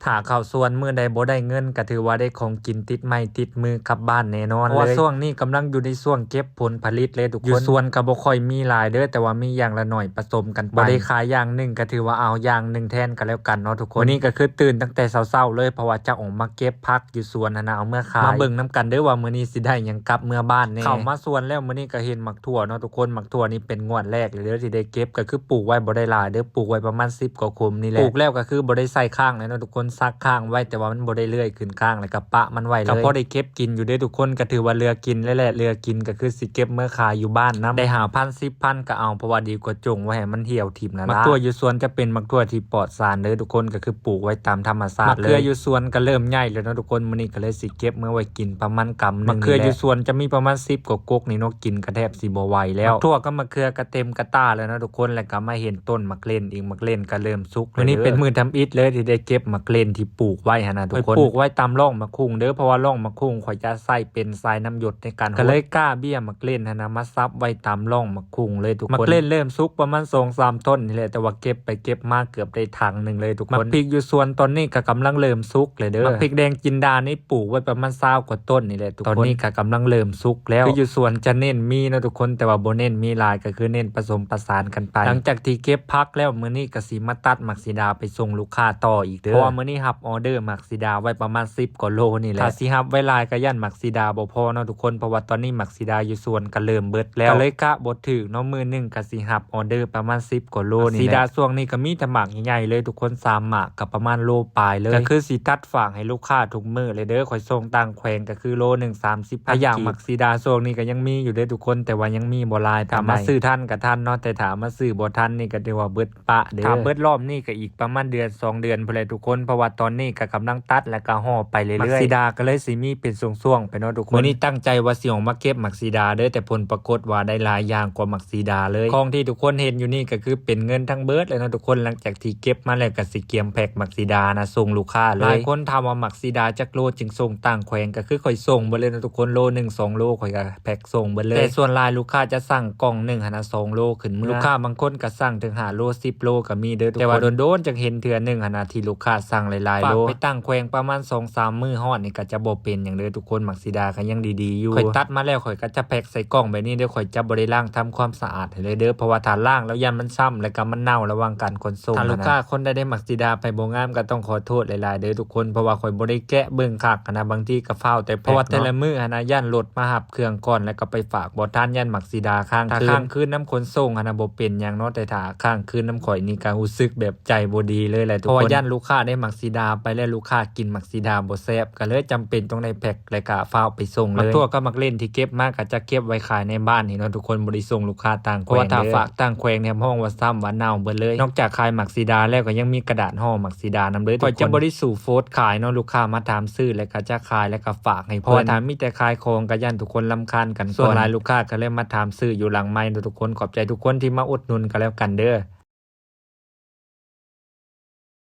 ຖ້າເຂົ້າສວນມື້ໃດບໍ່ໄດ້ເງິນ ກໍຖືວ່າໄດ້ຂອງກິນຕິດໄມ້ຕິດມືກັບບ້ານແນ່ນອນເລີຍ ເພາະວ່າຊ່ວງນີ້ກຳລັງຢູ່ໃນຊ່ວງເກັບຜົນຜະລິດເລີຍທຸກຄົນ. ຢູ່ສວນກໍບໍ່ຄ່ອຍມີຫຼາຍເດີ້ ແຕ່ວ່າມີຢ່າງລະໜ້ອຍປະສົມກັນໄປ ບໍ່ໄດ້ຂາຍຢ່າງໜຶ່ງ ກໍຖືວ່າເອົາຢ່າງໜຶ່ງແທນກໍແລ້ວກັນເນາະທຸກຄົນ. ມື້ນີ້ກໍຄືຕື່ນຕັ້ງແຕ່ເຊົ້າໆເລີຍ ເພາະວ່າຈະອອກມາເກັບຜັກຢູ່ສວນຫັ້ນນະ ເອົາເມືອຂາຍ. ມາເບິ່ງນຳກັນເດີ້ວ່າມື້ນີ້ຊິໄດ້ຫຍັງກັບເມືອບ້ານແນ່. ເຂົ້າມາສວນແລ້ວ ມື້ນີ້ກໍເຫັນໝາກຖົ່ວເນາະທຸກຄົນ. ໝາກຖົ່ວນີ້ເປັນງວດແລກເລີຍເດີ້ທີ່ໄດ້ເກັບ ກໍຄືປູກໄວ້ບໍ່ໄດ້ຫຼາຍເດີ້ ປູກໄວ້ປະມານສິບກວ່າຄຸມນີ້ແຫຼະ. ປູກແລ້ວກໍຄືບໍ່ໄດ້ໃສ່ຄ້າງແລ້ວເນາະທຸກຄົນ ສັກຄ້າງໄວ້ ແຕ່ວ່າມັນບໍ່ໄດ້ເລື່ອຍຂຶ້ນຄ້າງ ແລ້ວກໍປະມັນໄວ້ເລີຍ ກໍພໍໄດ້ເກັບກິນຢູ່ເດ້ທຸກຄົນ. ກໍຖືວ່າເຫຼືອກິນແລ້ວແຫຼະ ເຫຼືອກິນກໍຄືຊິເກັບເມືອຂາຍຢູ່ບ້ານນຳ ໄດ້ຫ້າພັນ ສິບພັນກໍເອົາ ເພາະວ່າດີກວ່າຈົ່ງໄວ້ໃຫ້ມັນຫ່ຽວຖິ້ມນະ. ໝາກຖົ່ວຢູ່ສວນຈະເປັນໝາກຖົ່ວທີ່ປອດສານເດີ້ທຸກຄົນ ກໍຄືປູກໄວ້ຕາມທຳມະຊາດເລີຍ. ໝາກເຂືອຢູ່ສວນກໍເລີ່ມໃຫຍ່ແລ້ວເນາະທຸກຄົນ ມື້ນີ້ກໍເລີຍຊິເກັບເມືອໄວ້ກິນປະມານກຳໜຶ່ງ. ໝາກເຂືອຢູ່ສວນຈະມີປະມານສິບກວ່າກົກນີ້ເນາະ ກິນກໍແທບຊິບໍ່ໄຫວແລ້ວ. ໝາກຖົ່ວກັບໝາກເຂືອກໍເຕັມກະຕ່າແລ້ວເນາະທຸກຄົນ ແລ້ວກໍມາເຫັນຕົ້ນໝາກເລັ່ນອີກ ໝາກເລັ່ນກໍເລີ່ມສຸກ. ມື້ນີ້ເປັນມື້ທຳອິດເລີຍທີ່ໄດ້ເກັບໝາກເລັ່ນທີ່ປູກໄວ້ຫັ້ນນະທຸກຄົນ. ຂ້ອຍປູກໄວ້ຕາມຮ່ອງໝາກຫຸ່ງເດີ້ ເພາະວ່າຮ່ອງໝາກຫຸ່ງຂ້ອຍຈະໃຊ້ເປັນສາຍນ້ຳຢົດໃນການຫົດ ກໍເລີຍກ້າເບ້ຍໝາກເລັ່ນຫັ້ນນະມາສັບໄວ້ຕາມຮ່ອງໝາກຫຸ່ງເລີຍທຸກຄົນ. ໝາກເລັ່ນເລີ່ມສຸກປະມານສອງສາມຕົ້ນນີ້ແຫຼະ ແຕ່ວ່າເກັບໄປເກັບມາເກືອບໄດ້ຖັງໜຶ່ງເລີຍທຸກຄົນ. ໝາກພິກຢູ່ສວນຕອນນີ້ກໍກຳລັງເລີ່ມສຸກແລ້ວເດີ້. ໝາກພິກແດງຈິນດານີ້ປູກໄວ້ປະມານຊາວກວ່າຕົ້ນນີ້ແຫຼະທຸກຄົນ ຕອນນີ້ກໍກຳລັງເລີ່ມສຸກແລ້ວ. ຄືຢູ່ສວນຈະເນັ້ນມີເນາະທຸກຄົນ ແຕ່ວ່າບໍ່ເນັ້ນມີຫຼາຍ ກໍຄືເນັ້ນປະສົມປະສານກັນໄປ. ຫຼັງຈາກທີ່ເກັບຜັກແລ້ວ ມື້ນີ້ກໍຊິມາຕັດໝາກສີດາໄປສົ່ງລູກຄ້າຕໍ່ອີກເດີ້ ເພາະວ່າມື້ນີ້ຮັບອໍເດີໝາກສີດາໄວ້ປະມານສິບກວ່າໂລນີ້ແຫຼະ. ຖ້າຊິຮັບໄວ້ຫຼາຍກໍຢ້ານໝາກສີດາບໍ່ພໍເນາະທຸກຄົນ ເພາະວ່າຕອນນີ້ໝາກສີດາຢູ່ສວນກໍເລີ່ມເບິດແລ້ວ ກໍເລີຍກະບໍ່ຖືກເນາະ ມື້ໜຶ່ງກໍຊິຮັບອໍເດີປະມານສິບກວ່າໂລນີ້ແຫຼະ. ໝາກສີດາຊ່ວງນີ້ກໍມີແຕ່ໝາກໃຫຍ່ໆເລີຍທຸກຄົນ ສາມໝາກກໍປະມານໂລປາຍເລີຍ ກໍຄືຊິຕັດຝາກໃຫ້ລູກຄ້າທຸກມື້ເລີຍເດີ້. ຂ້ອຍສົ່ງຕ່າງແຂວງກໍຄືໂລໜຶ່ງສາມສິບພັນກີບ. ໝາກສີດາຊ່ວງນີ້ກໍຍັງມີຢູ່ເດີ້ທຸກຄົນ ແຕ່ວ່າຍັງມີບໍ່ຫຼາຍປານໃດ ຖ້າມາຊື້ທັນກໍທັນເນາະ ແຕ່ຖ້າມາຊື້ບໍ່ທັນນີ້ກໍຖືວ່າເບິດປະເດີ້. ຖ້າເບິດລອບນີ້ກໍອີກປະມານເດືອນສອງເດືອນພຸ້ນແຫຼະທຸກຄົນ ເພາະວ່າຕອນນີ້ກໍກຳລັງຕັດ ແລ້ວກໍຫໍ່ໄປເລື້ອຍໆ. ໝາກສີດາກໍເລີຍຊິມີເປັນຊ່ວງໆໄປເນາະທຸກຄົນ. ມື້ນີ້ຕັ້ງໃຈວ່າຊິອອກມາເກັບໝາກສີດາເດີ້ ແຕ່ຜົນປາກົດວ່າໄດ້ຫຼາຍຢ່າງກວ່າໝາກສີດາເລີຍ. ຂອງທີ່ທຸກຄົນເຫັນຢູ່ນີ້ກໍຄືເປັນເງິນທັງເບິດເລີຍເນາະທຸກຄົນ. ຫຼັງຈາກທີ່ເກັບມາແລ້ວກໍຊິກຽມແພັກໝາກສີດານະ ສົ່ງລູກຄ້າເລີຍ. ຫຼາຍຄົນຖາມວ່າໝາກສີດາຈັກໂລຈຶ່ງສົ່ງຕ່າງແຂວງ ກໍຄືຂ້ອຍສົ່ງເບິດເລີຍເນາະທຸກຄົນ ໂລໜຶ່ງສອງໂລຂ້ອຍກໍ ແພັກສົ່ງເບິດເລີຍ ແຕ່ສ່ວນຫຼາຍລູກຄ້າຈະສັ່ງກ່ອງໜຶ່ງຫັ້ນນະ ສອງໂລຂຶ້ນເມືອ. ລູກຄ້າບາງຄົນກໍສັ່ງເຖິງຫ້າໂລ ສິບໂລກໍມີເດີ້ທຸກຄົນ. ແຕ່ວ່າດົນໆຈັ່ງເຫັນເທື່ອໜຶ່ງຫັ້ນນະ ທີ່ລູກຄ້າສັ່ງຫຼາຍໆໂລ ຝາກໄປຕ່າງແຂວງປະມານສອງສາມມື້ຮອດນີ້ກໍຈະບໍ່ເປັນຫຍັງເດີ້ທຸກຄົນ. ໝາກສີດາກໍຍັງດີໆຢູ່. ຂ້ອຍຕັດມາແລ້ວ ຂ້ອຍກໍຈະແພັກໃສ່ກ່ອງແບບນີ້ເດີ້ ຂ້ອຍຈະບໍ່ໄດ້ລ້າງທຳຄວາມສະອາດໃຫ້ເລີຍເດີ້ ເພາະວ່າຖ້າລ້າງແລ້ວຢ້ານມັນຊ້ຳ ແລ້ວກໍມັນເນົ່າລະຫວ່າງການຂົນສົ່ງ. ຖ້າລູກຄ້າຄົນໃດໄດ້ໝາກສີດາໄປບໍ່ງາມ ກໍຕ້ອງຂໍໂທດຫຼາຍໆເດີ້ທຸກຄົນ ເພາະວ່າຂ້ອຍບໍ່ໄດ້ແກະເບິ່ງຄັກຫັ້ນນະ ບາງທີກໍຟ້າວແຕ່ແພັກເນາະ ເພາະວ່າແຕ່ລະມື້ຫັ້ນນະ ຢ້ານລົດມາຮັບ ເຄື່ອງກ່ອນ ແລ້ວກໍໄປຝາກບໍ່ທັນ ຢ້ານໝາກສີດາຄ້າງຄືນ. ຖ້າຄ້າງຄືນນຳຂົນສົ່ງຫັ້ນນະ ບໍ່ເປັນຫຍັງເນາະ ແຕ່ຖ້າຄ້າງຄືນນຳຂ້ອຍນີ້ກໍຮູ້ສຶກແບບໃຈບໍ່ດີເລີຍແຫຼະທຸກຄົນ ເພາະວ່າຢ້ານລູກຄ້າໄດ້ໝາກສີດາໄປແລ້ວ ລູກຄ້າກິນໝາກສີດາບໍ່ແຊບ ກໍເລີຍຈຳເປັນຕ້ອງໄດ້ແພັກ ແລ້ວກໍຟ້າວໄປສົ່ງເລີຍ. ໝາກຖົ່ວກັບໝາກເລັ່ນທີ່ເກັບມາກໍຈະເກັບໄວ້ຂາຍໃນບ້ານນີ້ເນາະທຸກຄົນ ບໍ່ໄດ້ສົ່ງລູກຄ້າຕ່າງແຂວງເດີ້ ເພາະວ່າຖ້າຝາກຕ່າງແຂວງນີ້ຮັບຮອງວ່າຊ້ຳວ່າເນົ່າເບິດເລີຍ. ນອກຈາກຂາຍໝາກສີດາແລ້ວ ກໍຍັງມີກະດາດຫໍ່ໝາກສີດານຳເດີ້ ຂ້ອຍຈະບໍ່ໄດ້ສູ້ໂຟດຂາຍເນາະ ລູກຄ້າມາຖາມຊື້ ແລ້ວກໍຈະຂາຍ ແລ້ວກໍຝາກໃຫ້ເພິ່ນ ເພາະວ່າຖ້າມີແຕ່ຂາຍຂອງກໍຢ້ານທຸກຄົນລຳຄານກັນກ່ອນ. ສ່ວນຫຼາຍລູກຄ້າກໍເລີຍມາຖາມຊື້ຢູ່ຫຼັງໄມເນາະທຸກຄົນ. ຂອບໃຈທຸກຄົນທີ່ມາອຸດໜູນກໍແລ້ວກັນເດີ້.